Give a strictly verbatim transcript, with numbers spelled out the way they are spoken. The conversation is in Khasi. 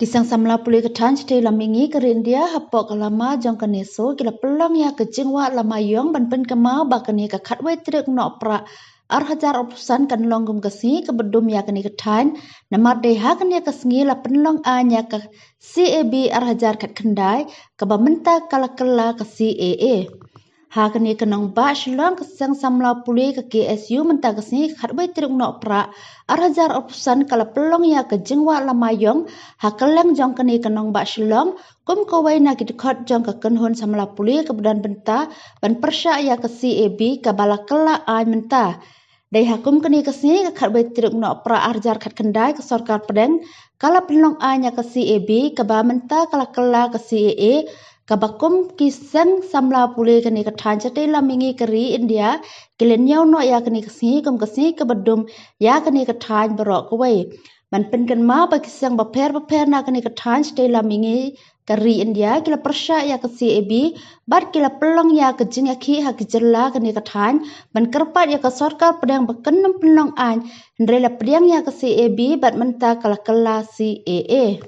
Ki seng samla pule ka thaiñ shatei lam mihngi ka ri India hapoh ka lama jong ka NESO ki la pynlong ïa ka jingwad lama ïong ban pynkynmaw ba kane ka khatwei tarik Nohprah arhajar arphew san kan long kum ka sngi kaba dum ïa kane ka thaiñ, namar dei ha kane ka sngi la pynlong aiñ ïa ka C A B arhajar khatkhyndai, kaba mynta ka la kylla ka C A A. Ha kane ka nongbah Shillong, ka seng samla pule ka K S U mynta ka sngi khatwei tarik Nohprah arhajar arphew san ka la pynlong ïa ka jingwad lama ïong ha kylleng jong kane ka nongbah Shillong, kum kawei na ki dkhot jong ka kynhun samla pule kaba don bynta ban pyrshah ïa ka C A B kaba la kylla aiñ mynta. Dei ha kum kane ka sngi ka khatwei tarik Nohprah arhajar khatkhyndai ka sorkar pdeng ka la pynlong aiñ ïa ka C A B kaba mynta ka la kylla ka C A A, kaba kum ki seng samla pule kane ka thaiñ shatei lam mihngi ka ri India ki la ñiew noh ïa kane ka sngi kum ka sngi kaba dum ïa kane ka thaiñ baroh kawei. Ban pynkynmaw ba ki seng bapher bapher na kane ka thaiñ shatei lam mihngi ka ri India ki la pyrshah ïa ka C A B bad ki la pynlong ïa ka jingïakhih ha ki jylla kane ka thaiñ ban kyrpad ïa ka sorkar pdeng ba kan ym pynlong aiñ, hynrei la pdiang ïa ka C A B bad mynta ka la kylla C A A.